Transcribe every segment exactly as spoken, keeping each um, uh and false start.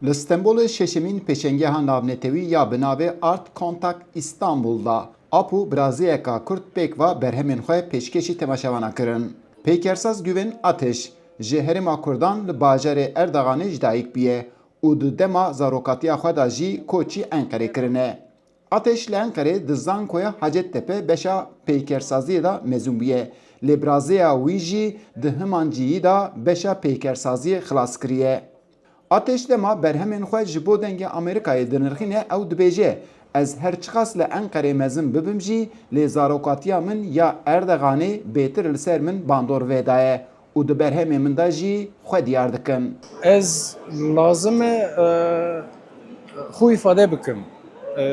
Li Stenbolê şeşemîn pêşengeha navnetewî ya bi navê Art Contact Istanbul da ap û biraziyeka Kurd pêk ve berhemên xwe pêşkêşî temaşevana kirin. Peykersaz Güven Ateş ji herêma Kurdan li bajarê Erdaxanê ji dayik bûye û di dema zarokatiya xwe de jî koçî Enqerê kirine. Ateş li Enqerê di Zankoya Hacettepe beşa peykersaziyê de mezin bûye, lê birazeya wî jî di himan cihî de beşa peykersaziyê xilas kiriye. Ateş dema berhemên xwe ji bo Dengê Amerîkayê dinirxîne, ew dibêje, Ez her çiqas li Enqerê mezin bibim jî, lê zarokatiya min ya Erdeganê bêtir li ser min bandor vêdaye û di berhemê min de jî xwe diyar dikim. Ez lazim e, e, xwe îfade bikim. E,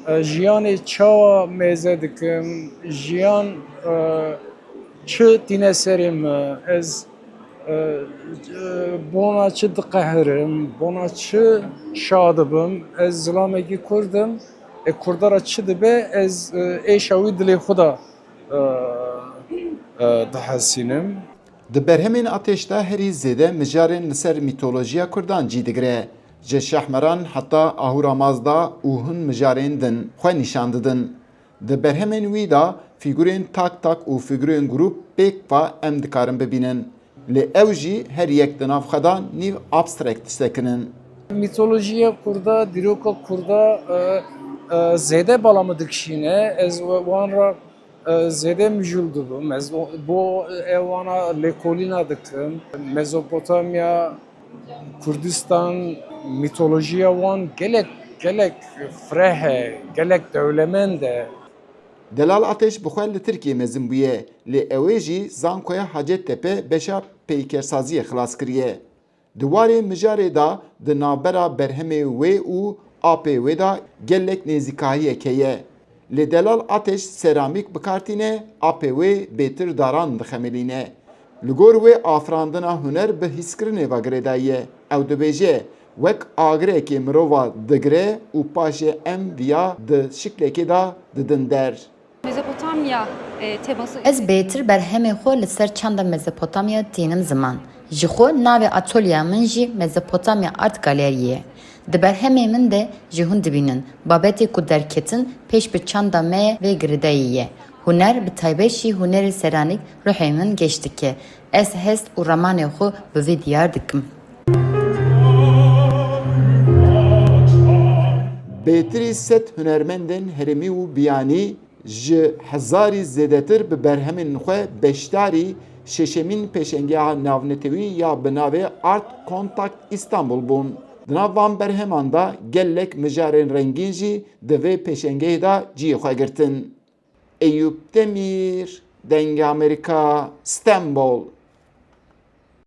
e, jiyanê çawa mêze dikim, jiyan, e, çi tîne serê min, ez, e, e, bona çi diqehirim, bona çi şa dibim, ez zilamekî Kurd im, e, Kurda re çi dibe, ez, e, êşa wî dilê xwe de, e, e, dihesînim. Di berhemên Ateş de herî zêde mijarên li ser mîtolojiya Kurdan cî digire. Ji Şahmeran heta Ahûra Mazda û hin mijarên din xwe nîşan didin. Di berhemên wî de fîgurên tak tak û fîgurên grûp pêk ve em dikarin bibînin. Lê ew jî her yek di nav xwe de nîv abstract disekinin. Mîtolojiya Kurda, dîroka Kurda, e, e, zêde bala min dikişîne. Ez we-, wan re, e, zêde mijûl dibim. Ez o-, bo, e, wana lêkolîna dikim. Mezopotamya, Kurdistan, mîtolojiya wan gelek, gelek fireh e, gelek dewlemend e. Delal Ateş bi xwe li Tirkiyê mezin bûye, lê ew ê jî Zankoya Hacettepe beşa peykersaziyê xilas kiriye. Di warê mijarê de di navbera berhemê wê û apê wê de gelek nêzîkahiyek heye. Lê Delal Ateş seramîk bi kar tîne, apê wê bêtir daran dixemilîne. Li gor wê afirandina huner bi hîskirinê ve girêdayî ye. Ew dibêje, Wek agirekê mirova digire û paşê em viya di şiklekê de didin der. Mezopotamya e, teması Ez bêtir berhemê xwe li ser çanda Mezopotamya tînim ziman. Ji xwe navê atolyeya min jî Mezopotamya Art Galerî ye. Di berhemê min de jî hûn dibînin, babetê ku derketin pêş bi çanda me ye vê girêdayî ye. Huner, bi taybet jî hunerê seranîk ruhê min geş dike. Ez hest û ramanê xwe bi vê diyar dikim. Bêtirî sed hunermendên herêmî û biyanî ji hezarî zêdetir bi berhemên xwe beşdarî şeşemîn pêşengeha navnetewî ya bi navê Art Contact Istanbul bûn. Di nav van berheman de gelek mijarên rengîn jî di vê pêşengehê de cihê xwe girtin. Eyûp Demîr, Dengê Amerîka, Stenbol.